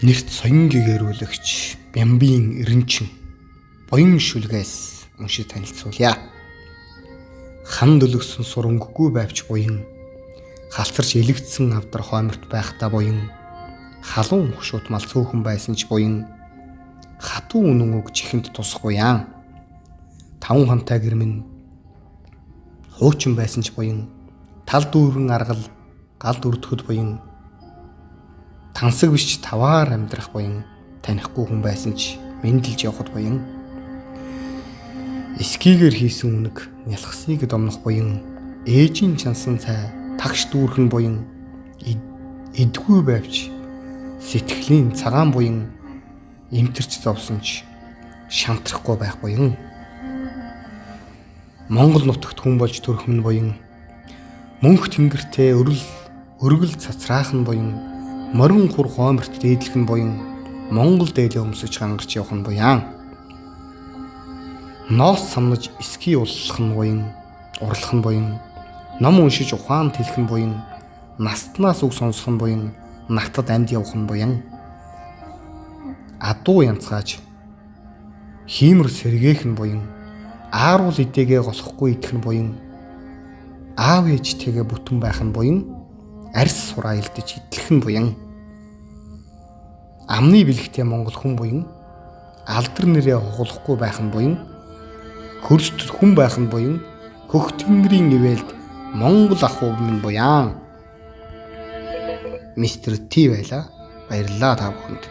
Нэрт соён гэгэрүүлэгч Бямбын Эренчин буян шүлгээс уншиж танилцуулъя. Хан дөлөгсөн сурангүй байвч буян, халцарч элэгдсэн авдар хойморт байхдаа буян, халуун хушуутмал цөөхөн байсан ч буян, хатуу үнэн үг чихэнд тусах буян, таван хантай гэрмэн хуучин байсан ч буян, тал дүүрэн аргал гал дүрдэхэд буян, тансаг биш ч таваар амьдрах буян, танихгүй хүн байсан ч мэндэлж явхад буян, эскигээр хийсэн үнэг нялхсыг домнох буян, ээжийн чансан цай тагш дүүрхэн буян, эдгүй байвч сэтгэлийн цагаан буян, эмтэрч зовсон ч шантрахгүй байх буян, Монгол нутагт хүн болж төрөх минь буян, мөнх тэнгэртээ өргөл цацраахан буян, морин хур хооморт дээдлэх нь буян, Монгол дээлээ өмсөж гангарч явах нь буян, ноос самнаж эски уллах нь буян, урлах нь буян, ном уншиж ухаан тэлэх нь буян, настнаас үг сонсох нь буян, нартад амьд явах нь буян, адуу янцгааж хиймэр сэргээх нь буян, ааруул идэгээ голохгүй идэх нь буян, аав ээжтэйгээ бүтэн байх нь буян, арьс сураа илдэж идэлх нь буян, амны бэлэгтэй монгол хүн буян, алдар нэрээ хуглахгүй байх нь буян, хөрст хүн байх нь буян, хөх тэнгэрийн ивэлд монгол ах уу минь буян. Мистер Т байла. Баярлалаа та бүхэнд.